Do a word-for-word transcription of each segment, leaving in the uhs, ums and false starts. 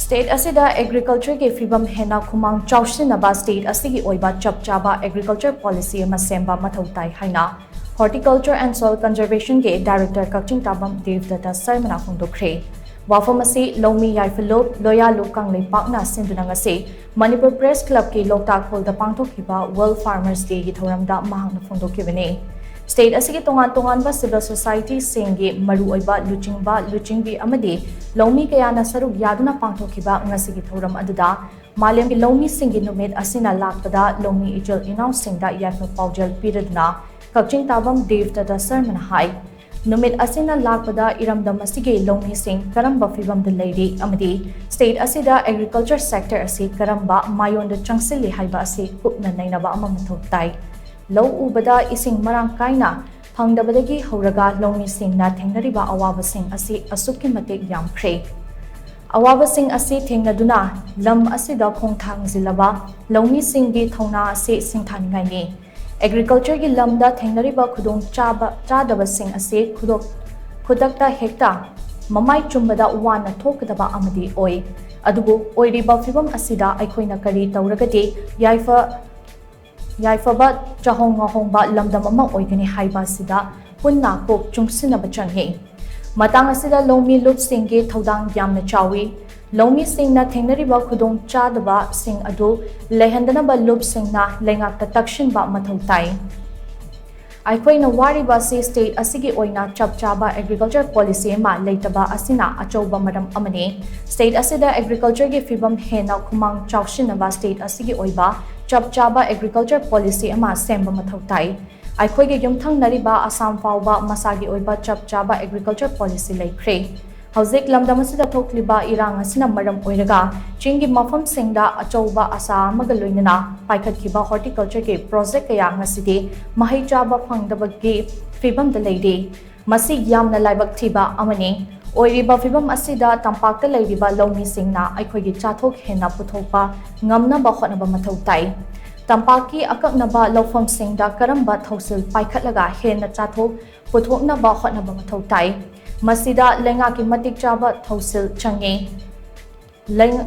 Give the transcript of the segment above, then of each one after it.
State ꯑꯁꯤꯗ agricultureꯒꯤ ꯐꯤꯕꯝ ꯍꯦꯟꯅ ꯈꯨꯃꯥꯡ ꯆꯥꯎꯁꯤꯟꯅꯕ state ꯑꯁꯤꯒꯤ ꯑꯣꯏꯕ ꯆꯞ ꯆꯥꯕ agriculture policy ꯑꯃ ꯁꯦꯝꯕ ꯃꯊꯧ ꯇꯥꯏ ꯍꯥꯏꯅ Horticulture and Soil Conservationꯒꯤ director ꯀꯛꯆꯤꯡ ꯇꯥꯕꯝ ꯗꯦꯕꯗꯠꯇ ꯁꯔꯃꯅ ꯐꯣꯡꯗꯣꯛꯈ꯭ꯔꯦ꯫ ꯋꯥꯐꯝ ꯑꯁꯤ ꯂꯧꯃꯤ ꯌꯥꯏꯐ ꯂꯨꯞ, ꯂꯣꯌꯥ ꯂꯨꯞ ꯀꯪꯂꯩꯄꯥꯛꯅ ꯁꯤꯟꯗꯨꯅ ꯉꯁꯤ ꯃꯅꯤꯄꯨꯔ Press Clubꯀꯤ ꯂꯣꯛꯇꯥꯛ ꯍꯣꯜꯗ ꯄꯥꯡꯊꯣꯛꯈꯤꯕ World Farmers Dayꯒꯤ ꯊꯧꯔꯝꯗ ꯃꯍꯥꯛꯅ ꯐꯣꯡꯗꯣꯛꯈꯤꯕꯅꯤ꯫ State ꯑꯁꯤꯒꯤ ꯇꯣꯉꯥꯟ ꯇꯣꯉꯥꯟꯕ civil societyꯁꯤꯡꯒꯤ ꯃꯔꯨꯑꯣꯏꯕ ꯂꯨꯆꯤꯡꯕ, ꯂꯨꯆꯤꯡꯕꯤ ꯑꯃꯗꯤ ꯂꯧꯃꯤ ꯀꯌꯥꯅ ꯁꯔꯨꯛ ꯌꯥꯗꯨꯅ ꯄꯥꯡꯊꯣꯛꯈꯤꯕ ꯉꯁꯤꯒꯤ ꯊꯧꯔꯝ ꯑꯗꯨꯗ ꯃꯥꯂꯦꯝꯒꯤ ꯂꯧꯃꯤꯁꯤꯡꯒꯤ ꯅꯨꯃꯤꯠ ꯑꯁꯤꯅ ꯂꯥꯛꯄꯗ ꯂꯧꯃꯤ ꯏꯆꯤꯜ ꯏꯅꯥꯎꯁꯤꯡꯗ ꯌꯥꯏꯐ ꯄꯥꯎꯖꯦꯜ ꯄꯤꯔꯗꯨꯅ ꯀꯛꯆꯤꯡ ꯇꯥꯕꯝ ꯗꯦꯕꯗꯠꯇ ꯁꯔꯃꯅ ꯍꯥꯏ, ꯅꯨꯃꯤꯠ ꯑꯁꯤꯅ ꯂꯥꯛꯄꯗ ꯏꯔꯝꯗꯝ ꯑꯁꯤꯒꯤ ꯂꯧꯃꯤꯁꯤꯡ ꯀꯔꯝꯕ ꯐꯤꯚꯝꯗ ꯂꯩꯔꯤ ꯑꯃꯗꯤ state ꯑꯁꯤꯗ agriculture sector ꯑꯁꯤ ꯀꯔꯝꯕ ꯃꯥꯏꯑꯣꯟꯗ ꯆꯪꯁꯤꯜꯂꯤ ꯍꯥꯏꯕ ꯑꯁꯤ ꯀꯨꯞꯅ ꯅꯩꯅꯕ ꯑꯃ ꯃꯊꯧ ꯇꯥꯏ꯫ ꯂꯧ ꯎꯕꯗ ꯏꯁꯤꯡ ꯃꯔꯥꯡ ꯀꯥꯏꯅ ꯐꯪꯗꯕꯗꯒꯤ ꯍꯧꯔꯒ ꯂꯧꯃꯤꯁꯤꯡꯅ ꯊꯦꯡꯅꯔꯤꯕ ꯑꯋꯥꯕꯁꯤꯡ ꯑꯁꯤ ꯑꯁꯨꯛꯀꯤ ꯃꯇꯤꯛ ꯌꯥꯝꯈ꯭ꯔꯦ꯫ ꯑꯋꯥꯕꯁꯤꯡ ꯑꯁꯤ ꯊꯦꯡꯅꯗꯨꯅ ꯂꯝ ꯑꯁꯤꯗ ꯈꯣꯡ ꯊꯥꯡꯖꯤꯜꯂꯕ ꯂꯧꯃꯤꯁꯤꯡꯒꯤ ꯊꯧꯅꯥ ꯑꯁꯤ ꯁꯤꯡꯊꯥꯅꯤꯡꯉꯥꯏꯅꯤ꯫ Agricultureꯒꯤ ꯂꯝꯗ ꯊꯦꯡꯅꯔꯤꯕ ꯈꯨꯗꯣꯡ ꯆꯥꯕ, ꯆꯥꯗꯕꯁꯤꯡ ꯑꯁꯤ ꯈꯨꯗꯣꯛ-, ꯈꯨꯗꯛꯇ ꯍꯦꯛꯇ ꯃꯃꯥꯏ ꯆꯨꯝꯕꯗ ꯋꯥꯅ ꯊꯣꯛꯀꯗꯕ ꯑꯃꯗꯤ ꯑꯣꯏ꯫ ꯑꯗꯨꯕꯨ ꯑꯣꯏꯔꯤꯕ ꯐꯤꯚꯝ ꯑꯁꯤꯗ ꯑꯩꯈꯣꯏꯅ ꯀꯔꯤ ꯇꯧꯔꯒꯗꯤ ꯌꯥꯏꯐ-, ꯌꯥꯏꯐꯕ ꯆꯥꯍꯣꯡ ꯉꯥꯍꯣꯡꯕ ꯂꯝꯗꯝ ꯑꯃ ꯑꯣꯏꯒꯅꯤ ꯍꯥꯏꯕ ꯑꯁꯤꯗ ꯄꯨꯟꯅ ꯀꯣꯛ ꯆꯨꯡꯁꯤꯟꯅꯕ ꯆꯪꯏ꯫ ꯃꯇꯥꯡ ꯑꯁꯤꯗ ꯂꯧꯃꯤ ꯂꯨꯞꯁꯤꯡꯒꯤ ꯊꯧꯗꯥꯡ ꯌꯥꯝꯅ ꯆꯥꯎꯏ꯫ ꯂꯧꯃꯤꯁꯤꯡꯅ ꯊꯦꯡꯅꯔꯤꯕ ꯈꯨꯗꯣꯡ ꯆꯥꯗꯕꯁꯤꯡ ꯑꯗꯨ ꯂꯩꯍꯟꯗꯅꯕ ꯂꯨꯞꯁꯤꯡꯅ ꯂꯩꯉꯥꯛꯇ ꯇꯛꯁꯤꯟꯕ ꯃꯊꯧ ꯇꯥꯏ꯫ ꯑꯩꯈꯣꯏꯅ ꯋꯥꯔꯤꯕ ꯑꯁꯤ state ꯑꯁꯤꯒꯤ ꯑꯣꯏꯅ ꯆꯞ ꯆꯥꯕ agriculture policy ꯑꯃ ꯂꯩꯇꯕ ꯑꯁꯤꯅ ꯑꯆꯧꯕ ꯃꯔꯝ ꯑꯃꯅꯤ꯫ State ꯑꯁꯤꯗ agricultureꯒꯤ ꯐꯤꯚꯝ ꯍꯦꯟꯅ ꯈꯨꯃꯥꯡ ꯆꯥꯎꯁꯤꯟꯅꯕ state ꯑꯁꯤꯒꯤ ꯑꯣꯏꯕ ꯆꯞ ꯆꯥꯕ agriculture policy ꯑꯃ ꯁꯦꯝꯕ ꯃꯊꯧ ꯇꯥꯏ꯫ ꯑꯩꯈꯣꯏꯒꯤ ꯌꯨꯝꯊꯪꯅꯔꯤꯕ ꯑꯁꯥꯝ ꯐꯥꯎꯕ ꯃꯁꯥꯒꯤ ꯑꯣꯏꯕ ꯆꯞ ꯆꯥꯕ agriculture policy ꯂꯩꯈ꯭ꯔꯦ꯫ ꯍꯧꯖꯤꯛ ꯂꯝꯗꯝ ꯑꯁꯤꯗ ꯊꯣꯛꯂꯤꯕ ꯏꯔꯥꯡ ꯑꯁꯤꯅ ꯃꯔꯝ ꯑꯣꯏꯔꯒ ꯆꯤꯡꯒꯤ ꯃꯐꯝꯁꯤꯡꯗ ꯑꯆꯧꯕ ꯑꯁꯥ ꯑꯃꯒ ꯂꯣꯏꯅꯅ ꯄꯥꯏꯈꯠꯈꯤꯕ horticultureꯒꯤ project ꯀꯌꯥ ꯉꯁꯤꯗꯤ ꯃꯍꯩ ꯆꯥꯕ ꯐꯪꯗꯕꯒꯤ ꯐꯤꯚꯝꯗ ꯂꯩꯔꯤ꯫ ꯃꯁꯤ ꯌꯥꯝꯅ ꯂꯥꯏꯕꯛ ꯊꯤꯕ ꯑꯃꯅꯤ꯫ ꯑꯣꯏꯔꯤꯕ ꯐꯤꯚꯝ ꯑꯁꯤꯗ ꯇꯝꯄꯥꯛꯇ ꯂꯩꯔꯤꯕ ꯂꯧꯃꯤꯁꯤꯡꯅ ꯑꯩꯈꯣꯏꯒꯤ ꯆꯥꯊꯣꯛ ꯍꯦꯟꯅ ꯄꯨꯊꯣꯛꯄ ꯉꯝꯅꯕ ꯍꯣꯠꯅꯕ ꯃꯊꯧ ꯇꯥꯏ꯫ ꯇꯝꯄꯥꯛꯀꯤ ꯑꯀꯛꯅꯕ ꯂꯧꯐꯝꯁꯤꯡꯗ ꯀꯔꯝꯕ ꯊꯧꯁꯤꯜ ꯄꯥꯏꯈꯠꯂꯒ ꯍꯦꯟꯅ ꯆꯥꯊꯣꯛ ꯄꯨꯊꯣꯛꯅꯕ ꯍꯣꯠꯅꯕ ꯃꯊꯧ ꯇꯥꯏ꯫ ꯃꯁꯤꯗ ꯂꯩꯉꯥꯛꯀꯤ ꯃꯇꯤꯛ ꯆꯥꯕ ꯊꯧꯁꯤꯜ ꯆꯪꯏ꯫ ꯂꯩ-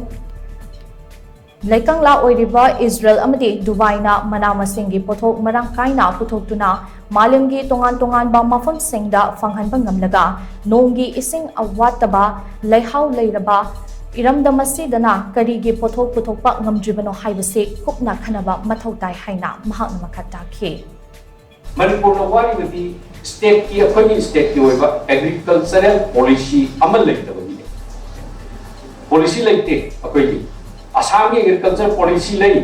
ꯂꯩꯀꯪꯂꯥ ꯑꯣꯏꯔꯤꯕ ꯏꯖꯔꯦꯜ ꯑꯃꯗꯤ ꯗꯨꯕꯥꯏꯅ ꯃꯅꯥ ꯃꯁꯤꯡꯒꯤ ꯄꯣꯠꯊꯣꯛ ꯃꯔꯥꯡ ꯀꯥꯏꯅ ꯄꯨꯊꯣꯛꯇꯨꯅ ꯃꯥꯂꯦꯝꯒꯤ ꯇꯣꯉꯥꯟ ꯇꯣꯉꯥꯟꯕ ꯃꯐꯝꯁꯤꯡꯗ ꯐꯪꯍꯟꯕ ꯉꯝꯂꯒ ꯅꯣꯡꯒꯤ ꯏꯁꯤꯡ ꯑꯋꯥꯠꯇꯕ, ꯂꯩꯍꯥꯎ ꯂꯩꯔꯕ ꯏꯔꯝꯗꯝ ꯑꯁꯤꯗꯅ ꯀꯔꯤꯒꯤ ꯄꯣꯠꯊꯣꯛ ꯄꯨꯊꯣꯛꯄ ꯉꯝꯗ꯭ꯔꯤꯕꯅꯣ ꯍꯥꯏꯕꯁꯤ ꯀꯨꯞꯅ ꯈꯟꯅꯕ ꯃꯊꯧ ꯇꯥꯏ ꯍꯥꯏꯅ ꯃꯍꯥꯛꯅ ꯃꯈꯥ ꯇꯥꯈꯤ꯫ ꯃꯅꯤꯄꯨꯔꯅ ꯋꯥꯔꯤꯕꯗꯤ ꯁ꯭ꯇꯦꯠꯀꯤ, ꯑꯩꯈꯣꯏꯒꯤ ꯁ꯭ꯇꯦꯠꯀꯤ ꯑꯣꯏꯕ ꯑꯦꯒ꯭ꯔꯤꯀꯜꯆꯔꯦꯜ ꯄꯣꯂꯤꯁꯤ ꯑꯃ ꯂꯩꯇꯕꯒꯤꯅꯦ꯫ ꯄꯣꯂꯤꯁꯤ ꯂꯩꯇꯦ ꯑꯩꯈꯣꯏꯒꯤ꯫ ꯑꯁꯥꯝꯒꯤ ꯑꯦꯒ꯭ꯔꯤꯀꯜꯆꯔ ꯄꯣꯂꯤꯁꯤ ꯂꯩ,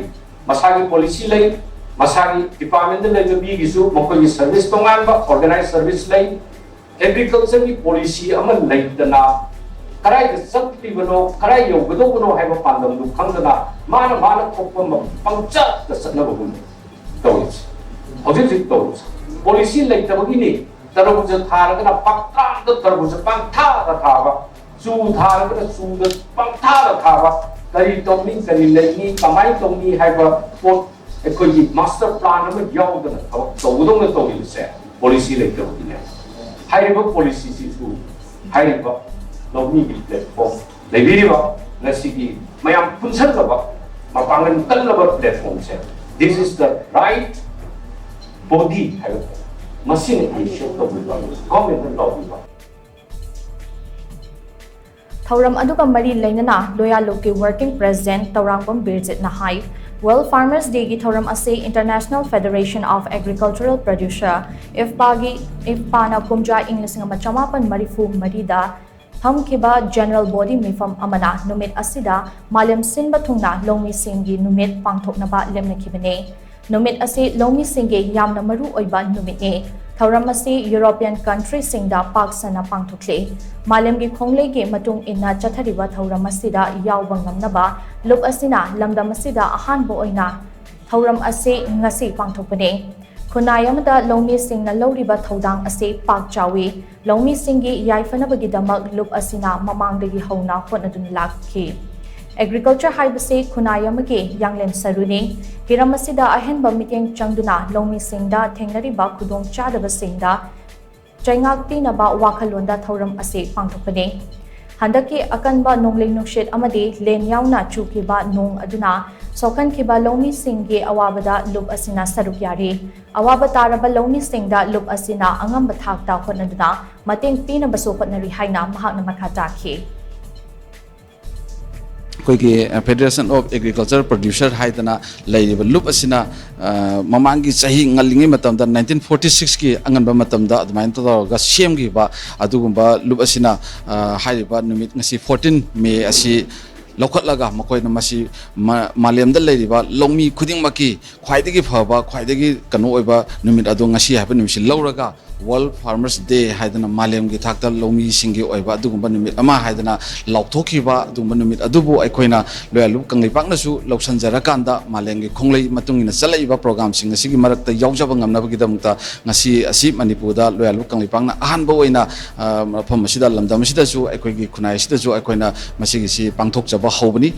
ꯃꯁꯥꯒꯤ ꯄꯣꯂꯤꯁꯤ ꯂꯩ, ꯃꯁꯥꯒꯤ ꯗꯤꯄꯥꯔꯠꯃꯦꯟꯗ ꯂꯩꯕ ꯃꯤꯒꯤꯁꯨ ꯃꯈꯣꯏꯒꯤ ꯁꯔꯚꯤꯁ ꯇꯣꯉꯥꯟꯕ ꯑꯣꯔꯒꯅꯥꯏꯖ ꯁꯔꯚꯤꯁ ꯂꯩ꯫ ꯑꯦꯒ꯭ꯔꯤꯀꯜꯆꯔꯒꯤ ꯄꯣꯂꯤꯁꯤ ꯑꯃ ꯂꯩꯇꯅ ꯀꯗꯥꯏꯗ ꯆꯠꯂꯤꯕꯅꯣ, ꯀꯗꯥꯏ ꯌꯧꯒꯗꯧꯕꯅꯣ ꯍꯥꯏꯕ ꯄꯥꯟꯗꯝꯗꯨ ꯈꯪꯗꯅ ꯃꯥꯅ ꯃꯥꯅ ꯊꯣꯛꯄ ꯑꯃ ꯄꯪꯆꯠꯇ ꯆꯠꯅꯕꯒꯨꯝ ꯇꯧꯔꯤꯁꯦ꯫ ꯍꯧꯖꯤꯛ ꯍꯧꯖꯤꯛ ꯇꯧꯔꯤꯁꯦ ꯄꯣꯂꯤꯁꯤ ꯂꯩꯇꯕꯒꯤꯅꯤ꯫ ꯇꯔꯕꯨꯖ ꯊꯥꯔꯒꯅ ꯄꯪꯊꯥꯗ ꯇꯔꯕꯨꯖ ꯄꯪꯊꯥꯗ ꯊꯥꯕ, ꯆꯨ ꯊꯥꯔꯒꯅ ꯆꯨꯗ ꯄꯪꯊꯥꯗ ꯊꯥꯕ, ꯀꯔꯤ ꯇꯧꯅꯤ, ꯀꯔꯤ ꯂꯩꯅꯤ, ꯀꯃꯥꯏꯅ ꯇꯧꯅꯤ ꯍꯥꯏꯕ ꯄꯣꯠ ꯑꯩꯈꯣꯏꯒꯤ ꯃꯥꯁꯇꯔ ꯄ꯭ꯂꯥꯟ ꯑꯃ ꯌꯥꯎꯗꯅ ꯊꯕꯛ ꯇꯧꯒꯗꯧꯅ ꯇꯧꯔꯤꯕꯁꯦ ꯄꯣꯂꯤꯁꯤ ꯂꯩꯇꯕꯒꯤꯅꯦ꯫ ꯍꯥꯏꯔꯤꯕ ꯄꯣꯂꯤꯁꯤꯁꯤꯁꯨ ꯍꯥꯏꯔꯤꯕ ꯂꯧꯃꯤꯒꯤ ꯄ꯭ꯂꯦꯠꯐꯣꯝ ꯂꯩꯕꯤꯔꯤꯕ ꯉꯁꯤꯒꯤ ꯃꯌꯥꯝ ꯄꯨꯟꯁꯤꯜꯂꯕ ꯃꯄꯥꯡꯒꯜ ꯀꯜꯂꯕ ꯄ꯭ꯂꯦꯠꯐꯣꯝꯁꯦ, this is the right body ꯍꯥꯏꯕ ꯃꯁꯤꯅ ꯏꯅꯤꯁꯤꯌꯦꯠ ꯇꯧꯕꯤꯕ, ꯒꯣꯔꯃꯦꯟꯅ ꯂꯧꯕꯤꯕ꯫ ꯊꯧꯔꯝ ꯑꯗꯨꯒ ꯃꯔꯤ ꯂꯩꯅꯅ ꯂꯣꯌꯥꯂꯨꯞꯀꯤ ꯋꯥꯔꯀꯤꯡ ꯄ꯭ꯔꯦꯁꯤꯗꯦꯟꯠ ꯇꯧꯔꯥꯡꯕꯝ ꯕꯤꯔꯖꯤꯠꯅ ꯍꯥꯏ, World Farmers Dayꯒꯤ ꯊꯧꯔꯝ ꯑꯁꯤ International Federation of Agricultural Producer, IFPAꯒꯤ, IFPAꯅ ꯀꯨꯝꯖꯥ ꯏꯪ ꯂꯤꯁꯤꯡ ꯑꯃ ꯆꯃꯥꯄꯟ ꯃꯔꯤꯐꯨ ꯃꯔꯤꯗ ꯐꯝꯈꯤꯕ ꯖꯦꯅꯔꯦꯜ ꯕꯣꯗꯤ ꯃꯤꯐꯝ ꯑꯃꯅ ꯅꯨꯃꯤꯠ ꯑꯁꯤꯗ ꯃꯥꯂꯦꯝ ꯁꯤꯟꯕ ꯊꯨꯡꯅ ꯂꯧꯃꯤꯁꯤꯡꯒꯤ ꯅꯨꯃꯤꯠ ꯄꯥꯡꯊꯣꯛꯅꯕ ꯂꯦꯞꯅꯈꯤꯕꯅꯤ꯫ ꯅꯨꯃꯤꯠ ꯑꯁꯤ ꯂꯧꯃꯤꯁꯤꯡꯒꯤ ꯌꯥꯝꯅ ꯃꯔꯨ ꯑꯣꯏꯕ ꯅꯨꯃꯤꯠꯅꯤ꯫ ꯊꯧꯔꯝ ꯑꯁꯤ ꯌꯨꯔꯣꯄꯤꯌꯟ ꯀꯟꯇ꯭ꯔꯤꯁꯤꯡꯗ ꯄꯥꯛ ꯁꯟꯅ ꯄꯥꯡꯊꯣꯛꯂꯤ꯫ ꯃꯥꯂꯦꯝꯒꯤ ꯈꯣꯡꯂꯩꯒꯤ ꯃꯇꯨꯡ ꯏꯟꯅ ꯆꯠꯊꯔꯤꯕ ꯊꯧꯔꯝ ꯑꯁꯤꯗ ꯌꯥꯎꯕ ꯉꯝꯅꯕ ꯂꯨꯞ ꯑꯁꯤꯅ ꯂꯝꯗꯝ ꯑꯁꯤꯗ ꯑꯍꯥꯟꯕ ꯑꯣꯏꯅ ꯊꯧꯔꯝ ꯑꯁꯤ ꯉꯁꯤ ꯄꯥꯡꯊꯣꯛꯄꯅꯤ꯫ ꯈꯨꯟꯅꯥꯏ ꯑꯃꯗ ꯂꯧꯃꯤꯁꯤꯡꯅ ꯂꯧꯔꯤꯕ ꯊꯧꯗꯥꯡ ꯑꯁꯤ ꯄꯥꯛ ꯆꯥꯎꯏ꯫ ꯂꯧꯃꯤꯁꯤꯡꯒꯤ ꯌꯥꯏꯐꯅꯕꯒꯤꯗꯃꯛ ꯂꯨꯞ ꯑꯁꯤꯅ ꯃꯃꯥꯡꯗꯒꯤ ꯍꯧꯅ ꯍꯣꯠꯅꯗꯨꯅ ꯂꯥꯛꯈꯤ꯫ ꯑꯦꯒ꯭ꯔꯤꯀꯜꯆꯔ ꯍꯥꯏꯕꯁꯤ ꯈꯨꯟꯅꯥꯏ ꯑꯃꯒꯤ ꯌꯥꯡꯂꯦꯟ ꯁꯔꯨꯅꯤ꯫ ꯍꯤꯔꯝ ꯑꯁꯤꯗ ꯑꯍꯦꯟꯕ ꯃꯤꯠꯌꯦꯡ ꯆꯪꯗꯨꯅ ꯂꯧꯃꯤꯁꯤꯡꯗ ꯊꯦꯡꯅꯔꯤꯕ ꯈꯨꯗꯣꯡꯆꯥꯗꯕꯁꯤꯡꯗ ꯆꯩꯉꯥꯛ ꯄꯤꯅꯕ ꯋꯥꯈꯜꯂꯣꯟꯗ ꯊꯧꯔꯝ ꯑꯁꯤ ꯄꯥꯡꯊꯣꯛꯄꯅꯤ꯫ ꯍꯟꯗꯛꯀꯤ ꯑꯀꯟꯕ ꯅꯣꯡꯂꯩ ꯅꯨꯡꯁꯤꯠ ꯑꯃꯗꯤ ꯂꯦꯟ ꯌꯥꯎꯅ ꯆꯨꯈꯤꯕ ꯅꯣꯡ ꯑꯗꯨꯅ ꯁꯣꯛꯍꯟꯈꯤꯕ ꯂꯧꯃꯤꯁꯤꯡꯒꯤ ꯑꯋꯥꯕꯗ ꯂꯨꯞ ꯑꯁꯤꯅ ꯁꯔꯨꯛ ꯌꯥꯔꯤ꯫ ꯑꯋꯥꯕ ꯇꯥꯔꯕ ꯂꯧꯃꯤꯁꯤꯡꯗ ꯂꯨꯞ ꯑꯁꯤꯅ ꯑꯉꯝꯕ ꯊꯥꯛꯇ ꯍꯣꯠꯅꯗꯨꯅ ꯃꯇꯦꯡ ꯄꯤꯅꯕꯁꯨ ꯍꯣꯠꯅꯔꯤ ꯍꯥꯏꯅ ꯃꯍꯥꯛꯅ ꯃꯈꯥ ꯇꯥꯈꯤ꯫ ꯑꯩꯈꯣꯏꯒꯤ Federation of Agriculture Producer ꯍꯥꯏꯗꯅ ꯂꯩꯔꯤꯕ ꯂꯨꯞ ꯑꯁꯤꯅ ꯃꯃꯥꯡꯒꯤ ꯆꯍꯤ ꯉꯜꯂꯤꯉꯩ ꯃꯇꯝꯗ, ꯅꯥꯏꯟꯇꯤꯟ ꯐꯣꯔꯇꯤ ꯁꯤꯛꯁꯀꯤ ꯑꯉꯟꯕ ꯃꯇꯝꯗ ꯑꯗꯨꯃꯥꯏꯅ ꯇꯧꯔꯒ ꯁꯦꯝꯈꯤꯕ ꯑꯗꯨꯒꯨꯝꯕ ꯂꯨꯞ ꯑꯁꯤꯅ ꯍꯥꯏꯔꯤꯕ ꯅꯨꯃꯤꯠ ꯉꯁꯤ ꯐꯣꯔꯇꯤꯟ ꯃꯦ ꯑꯁꯤ ꯂꯧꯈꯠꯂꯒ ꯃꯈꯣꯏꯅ ꯃꯁꯤ ꯃꯥꯂꯦꯝꯗ ꯂꯩꯔꯤꯕ ꯂꯧꯃꯤ ꯈꯨꯗꯤꯡꯃꯛꯀꯤ ꯈ꯭ꯋꯥꯏꯗꯒꯤ ꯐꯕ, ꯈ꯭ꯋꯥꯏꯗꯒꯤ ꯀꯩꯅꯣ ꯑꯣꯏꯕ ꯅꯨꯃꯤꯠ ꯑꯗꯣ ꯉꯁꯤ ꯍꯥꯏꯕ ꯅꯨꯃꯤꯠꯁꯤ ꯂꯧꯔꯒ World Farmers Day ꯍꯥꯏꯗꯅ ꯃꯥꯂꯦꯝꯒꯤ ꯊꯥꯛꯇ ꯂꯧꯃꯤꯁꯤꯡꯒꯤ ꯑꯣꯏꯕ ꯑꯗꯨꯒꯨꯝꯕ ꯅꯨꯃꯤꯠ ꯑꯃ ꯍꯥꯏꯗꯅ ꯂꯥꯎꯊꯣꯛꯈꯤꯕ ꯑꯗꯨꯒꯨꯝꯕ ꯅꯨꯃꯤꯠ ꯑꯗꯨꯕꯨ ꯑꯩꯈꯣꯏꯅ ꯂꯣꯌꯥ ꯂꯨꯞ ꯀꯪꯂꯩꯄꯥꯛꯅꯁꯨ ꯂꯧꯁꯤꯟꯖꯔꯀꯥꯟꯗ ꯃꯥꯂꯦꯝꯒꯤ ꯈꯣꯡꯂꯩ ꯃꯇꯨꯡ ꯏꯟꯅ ꯆꯠꯂꯛꯏꯕ ꯄ꯭ꯔꯣꯒ꯭ꯔꯥꯝꯁꯤꯡ ꯑꯁꯤꯒꯤ ꯃꯔꯛꯇ ꯌꯥꯎꯖꯕ ꯉꯝꯅꯕꯒꯤꯗꯃꯛꯇ ꯉꯁꯤ ꯑꯁꯤ ꯃꯅꯤꯄꯨꯔꯗ ꯂꯣꯌꯥ ꯂꯨꯞ ꯀꯪꯂꯩꯄꯥꯛꯅ ꯑꯍꯥꯟꯕ ꯑꯣꯏꯅ ꯃꯐꯝ ꯑꯁꯤꯗ, ꯂꯝꯗꯝ ꯑꯁꯤꯗꯁꯨ, ꯑꯩꯈꯣꯏꯒꯤ ꯈꯨꯟꯅꯥꯏ ꯑꯁꯤꯗꯁꯨ ꯑꯩꯈꯣꯏꯅ ꯃꯁꯤꯒꯤꯁꯤ ꯄꯥꯡꯊꯣꯛꯆꯕ ꯍꯧꯕꯅꯤ꯫